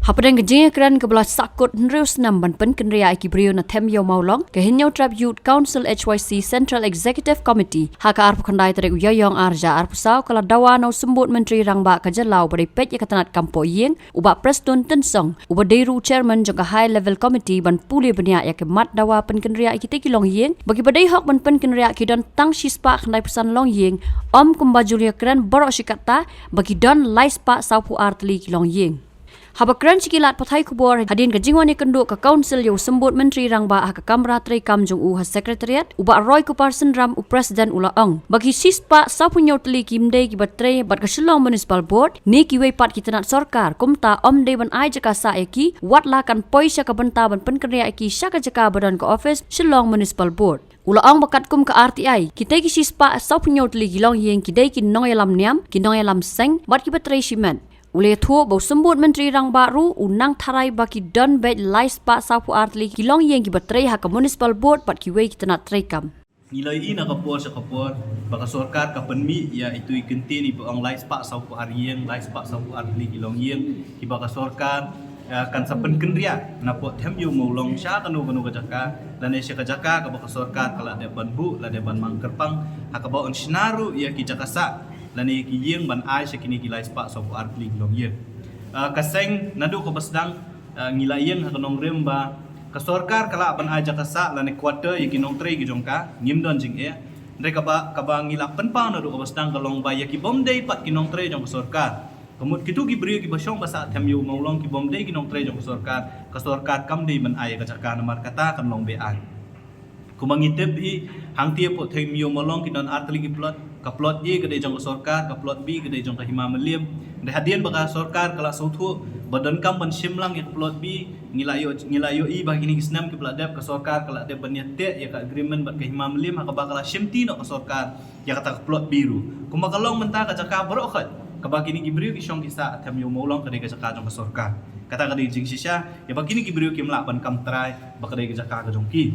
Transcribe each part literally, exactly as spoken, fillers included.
Hapdeng ka jingïakren kaba la sahkut hynriew snem ban pynkynriah ïa ki briew na Them Ïew Mawlong, ka Hynñiewtrep Youth Council H Y C Central Executive Committee ha ka arphew khyndai tarik u Ïaïong arhajar arphew saw ka la dawa na u Symbud Myntri Rangbah ka jylla uba dei peit ïa ka tnat kam pohïing, u Bah Prestone Tynsong, uba dei ruh u chairman jong ka High Level Committee ban pule bniah ïa ka mat dawa pynkynriah ïa kita ki longïing, ba kiba dei hok ban pynkynriah ki don tang shispah khyndaiphew san longïing, ym kumba ju ïakren baroh shi katta, ba ki don laispah sawphew ar tylli ki longïing. Haba kren sha ki lad pathai khubor hadien ka jingwan ïakynduh ka Council ïa u Symbud Myntri Rangbah ha ka kamra treikam jong u ha Secretariat, u Bah Roykuppar Synram, u President, u la ong ba ki shispah sawphew hynñiew tylli kim dei kiba trei bad ka Shillong Municipal Board ne kiwei pat ki tnat sorkar, kumta ym dei ban ai jaka sah ïa ki, wat la kan poi sha ka bynta ban pynkynriah ïa ki sha ka jaka ba don ka office Shillong Municipal Board. U la ong ba katkum ka R T I, kita ki shispah sawphew hynñiew tylli ki longïing ki dei ki nongïalam niam, ki nongïalam seng bad kiba trei shimet. U la ïathuh ba u Symbud Myntri Rangbah ruh u nang tharai ba ki don beit laispah sawphew ar tylli ki longïing kiba trei ha ka Municipal Board bad kiwei ki tnat treikam. Ngi la ïohi na ka por sha ka por ba ka sorkar ka pynmih ïa itu i kyntien iba ong laispah sawphew ar ïing, laispah sawphew ar tylli ki longïing kiba ka sorkar, eh, kan sa pynkynriah napoh Them Ïew Mawlong sha kano kano ka jaka, lane sha ka jaka kaba ka sorkar ka la dep ban buh, la dep ban mang kyrpang, ha kaba yn shna ruh ïa ki jaka sah lane ki ïing ban ai sha kine ki laispah sawphew ar tylli ki longïing. Ah, ka seng naduh kaba sdang, ah, ngi la ïeng ha ka nongrim ba ka sorkar ka lah ban ai jaka sah lane quarter ïa ki nongtrei ki jong ka, ngim don jingeh. Hynrei kaba, kaba ngi la pynpaw naduh kaba sdang ka long ba ïa ki bym dei pat ki nongtrei jong ka sorkar, ka mut kitu ki briew kiba shong ba sah Them Ïew Mawlong ki bym dei ki nongtrei jong ka sorkar, ka sorkar kam dei ban ai ïa ka jaka namar kata kan long be-aiñ. Kumba ngi tip hi, hangtei hapoh Them Ïew Mawlong ki don ar tylli ki plot, ka plot A ka dei jong ka sorkar, ka plot B ka dei jong ka Hima Mylliem. Hynrei hadien ba ka sorkar ka la sngewthuh ba donkam ban shim lang ïa ka plot B, ngi la ïoh, ngi la ïohi ba kine ki snem kiba la dep ka sorkar ka la dep ban ïateh ïa ka agreement bad ka Hima Mylliem ha kaba ka la shimti noh ka sorkar ïa kata ka plot B ruh. Kumba ka long mynta ka jaka baroh khoit kaba kine ki briew ki shong ki sah Them Ïew Mawlong ka dei ka jaka jong ka sorkar. Kata ka dei jingshisha ïa ba kine ki briew kim lah ban kam trai ba ka dei ka jaka ka jong ki.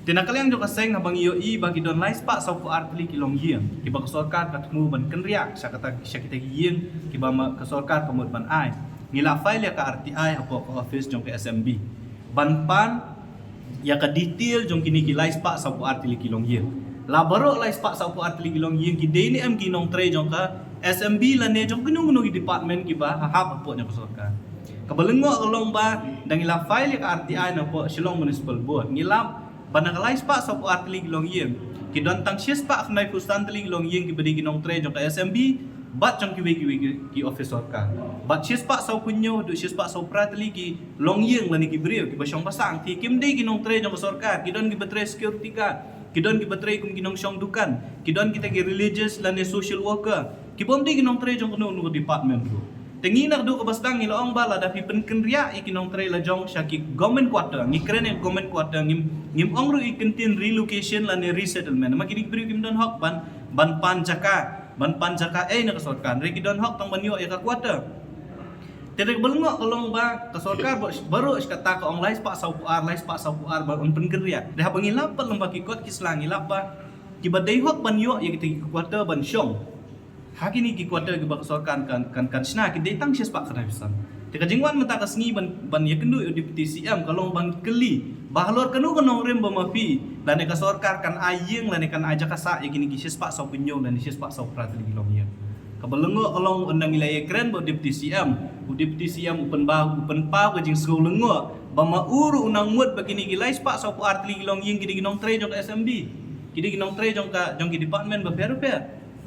Te na ka liang jong ka seng haba ngi ïohi ba ki don laispah sawphew ar tylli ki longïing kiba ka sorkar ka thmu ban kynriah sha kata, sha kita ki ïing kiba ma ka sorkar ka mut ban ai, ngi la file ïa ka R T I hapoh ka office jong ka S M B ban pan ïa ka detail jong kine ki laispah sawphew ar tylli ki longïing. La baroh laispah sawphew ar tylli ki longïing ki dei ne em ki nongtrei jong ka S M B lane jong kano kano ki department kiba ha hap hapoh jong ka sorkar. Kaba lyngngoh ka long ba da ngi la file ïa ka R T I napoh Shillong Municipal Board, ngi lap ba na ka laispah sawphew ar tylli ki longïing ki don tang shispah khyndaiphew san tylli ki longïing kiba dei ki nongtrei jong ka S M B bad jong kiwei kiwei ki, ki office sorkar. Bad shispah sawphew hynñiew haduh shispah sawphew phra tylli ki longïing lane ki briew kiba shong ba sah, hangtei kim dei ki nongtrei jong ka sorkar, ki don kiba trei security guard, ki don kiba trei kum ki nongshong dukan, ki don kita ki religious lane social worker, ki bym dei ki nongtrei jong kano kano department ruh. Te ngi naduh kaba sdang ngi la ong ba lada phi pynkynriah ïa ki nongtrei la jong sha ki government quarter, ngi kren ïa government quarter, ngim, ngim ong ruh i kyntien relocation lane resettlement. Namar kine ki briew kim don hok ban, ban pan jaka, ban pan jaka ei na ka sorkar. Hynrei ki don hok tang ban ïoh ïa ka quarter. Te hynrei kaba lyngngoh ka long ba ka sorkar ba, baroh shi katta ka ong laispah sawphew ar, laispah sawphew ar ban pynkynriah. Hynrei haba ngi lap pat lyngba ki kot ki sla ngi lap ba kiba dei hok ban ïoh ïa kita ki quarter ban shong ha kine ki quarter kiba ka sorkar kan, kan, kan shna ki dei tang shispah khyndaiphew san. Te ka jingwan mynta ka sngi ban, ban ïakynduh ïa u Deputy C M ka long ban kylli ba halor kano ka nongrim ba ma phi lane ka sorkar kan ai ïing lane kan ai jaka sah ïa kine ki shispah sawphew hynñiew lane shispah sawphew phra tylli ki longïing. Kaba lyngngoh ka long ynda ngi la ïakren bad u Deputy C M, u Deputy C M u pynpaw, u pynpaw ka jingsngew lyngngoh ba ma u ruh u nang mut ba kine ki laispah sawphew ar tylli ki longïing ki dei ki nongtrei jong ka S M B, ki dei ki nongtrei jong ka, jong ki department bapher bapher.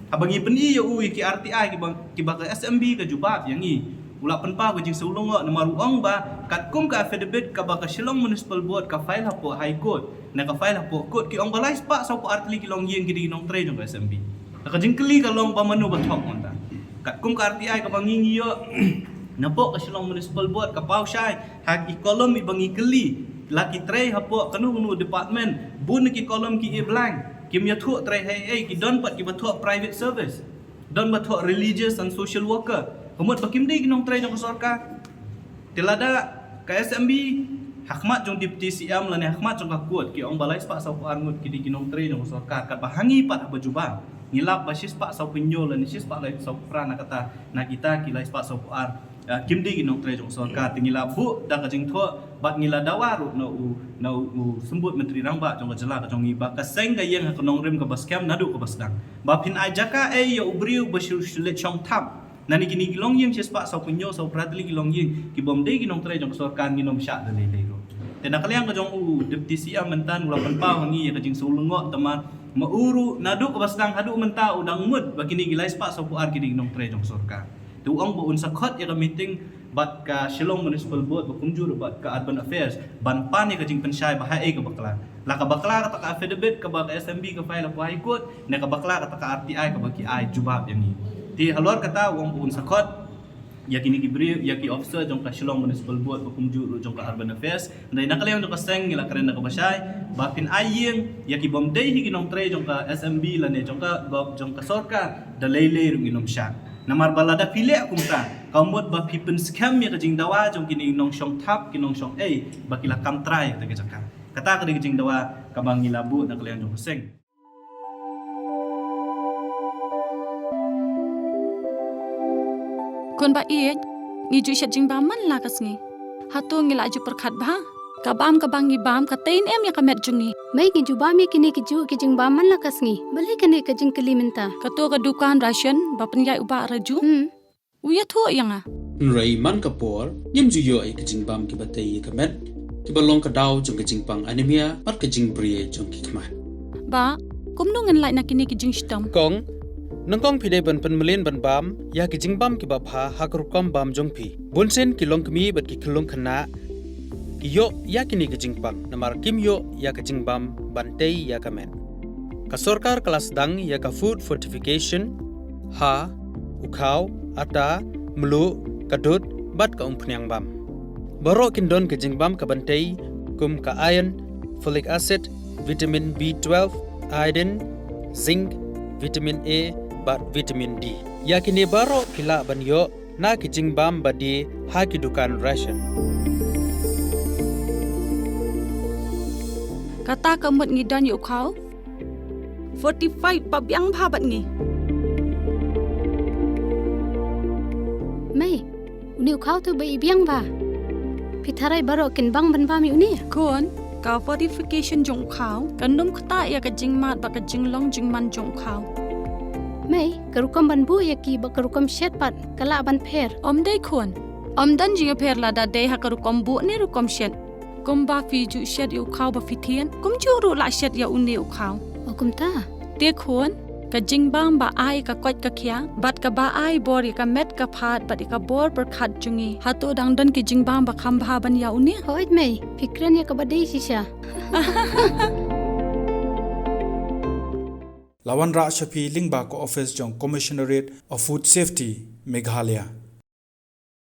Haba ngi pyni ïa u ïa ki R T I kiba, kiba ka S M B ka jubab ïa ngi, u la pynpaw ka jingsngew lyngngoh namar u ong ba katkum ka affidavit kaba ka Shillong Municipal Board ka file hapoh High Court, ne ka file hapoh court, ki ong ba laispah sawphew ar tylli ki longïing ki dei ki nongtrei jong ka S M B. Ka jingkylli ka long ba mano ba thok mynta. Katkum ka R T I kaba ngi ngi ïoh napoh ka Shillong Municipal Board ka paw shai ha i column iba ngi kylli, la ki trei hapoh kano kano department, bun na ki column ki i blank, kim ïathuh trei ha ei ei, ki don pat kiba thoh private service, don ba thoh religious and social worker. Ka mut ba kim dei ki nongtrei jong ka sorkar. Te lada ka S M B ha khmat jong Deputy C M lane ha khmat jong ka court ki ong ba laispah sawphew ar ngut ki dei ki nongtrei jong ka sorkar, katba ha ngi pat haba jubab ngi lap ba shispah sawphew hynñiew lane shispah lai sawphew phra na kata, na kita ki laispah sawphew ar Ah, kim dei ki nongtrei jong sorkar, te ngi la buh da ka jingthoh, bad ngi la dawa ruh na u, na u, u Symbud Myntri Rangbah jong ka jylla ka jong ngi, ba ka seng ka ïeng ha ka nongrim kaba skhem naduh kaba sdang. Ba phin ai jaka ei ïa u briew ba shu, shu leit shong thap. Nangne kine ki longïing shispah sawphew hynñiew, sawphew phra tylli ki longïing, ki bym dei ki nongtrei jong ka sorkar ngin ym shah da lei lei ruh. Te na ka liang ka jong u Deputy C M mynta u la pynpaw ha ngi ïa ka jingsngewlyngngoh, te ma, ma u ruh naduh kaba sdang haduh mynta u dang mut ba kine ki lai spah sawphew ar kine ki nongtrei jong sorkar. Te u ong ba un sa khot ïa ka meeting bad ka Shillong Municipal Board ba kumjuh ruh bad ka Urban Affairs ban pan ïa ka jingpynshai ba haei ka bakla. La ka bakla kata ka affidavit kaba ka S M B ka file ha High Court, ne ka bakla kata ka R T I kaba ki ai jubab ïa ngi. Te halor kata u ong ba un sa khot ïa kine ki briew, ïa ki officer jong ka Shillong Municipal Board ba kumjuh ruh jong ka Urban Affairs. Hynrei na ka liang jong ka seng ngi la kren da kaba shai ba phin ai ïing ïa ki bym dei hi ki nongtrei jong ka S M B lane jong ka gov, jong ka sorkar da lei lei ruh ngin ym shah. Namar ba lada phi leh kumta ka mut ba phi pynskhem ïa ka jingdawa jong kine ki nongshong thap, ki nongshong ei, ba ki la kam trai ïa kata ka jaka. Kata ka dei ka jingdawa kaba ngi la buh na ka liang jong ka seng. Khun ba ïeit, ngi ju shet jingbam man la ka sngi. Hato ngi la ju pyrkhat bha? Ka bam kaba ngi bam ka tei ne em ïa ka met jong ngi? Mei, ngi ju bam ïa kine ki ju ki jingbam man la ka sngi. Balei kane ka jingkylli mynta? Kato ka dukan ration ba pynïaid u Bah Raju? Hmm. U ïathuh ïa nga. Hynrei man ka por ngim ju ïoh ïa ki jingbam kiba tei ïa ka met, kiba long ka daw jong ka jingpang anemia bad ka jingbri jong ki khmat. Bah, kumno ngin lait na kine ki jingshitom? Kong, nyngkong phi dei ban pynmlien ban bam ïa ki jingbam kiba bha ha ka rukom bam jong phi. Bunsien ki longkmie bad ki khyllung khynnah ki ïoh ïa kine ki jingpang namar kim ïoh ïa ka jingbam ban tei ïa ka met. Ka sorkar ka la sdang ïa ka food fortification ha u khaw, ata, mluh, ka dud bad ka umphniang bam. Baroh kin don ka jingbam kaban tei kum ka iron, folic acid, vitamin B twelve, iodine, zinc, vitamin A bad vitamin D. Ïa kine baroh phi lah ban ïoh na ki jingbam ba die ha ki dukan ration. Kata ka mut ngi don ïa u khaw fortified ba biang bha bad ngi. Mei, une u khaw tu ba i biang bha. Phi tharai baroh kin bang ban bam ïa une? Khun, ka fortification jong u khaw kan ym ktah ïa ka jingmad bad ka jinglong jingman jong u khaw. Mei, ka rukom ban buh ïa ki bad ka rukom shet pat ka lah ban pher? Ym dei khun. Ym don jingïapher lada dei ha ka rukom buh ne rukom shet. Kumba phi ju shet ïa u khaw ba phi thied, kumjuh ruh lah shet ïa une u khaw. O kumta? Te khun, ka jingbam ba ai ka koit ka khiah bad kaba ai bor ïa ka met ka phad bad ïa ka bor pyrkhat jong ngi, hato dang don ki jingbam ba kham bha ban ïa une? Hooid mei, phi kren ïa kaba dei shisha. La wanrah sha phi lyngba ka office jong Commissionerate of Food Safety, Meghalaya.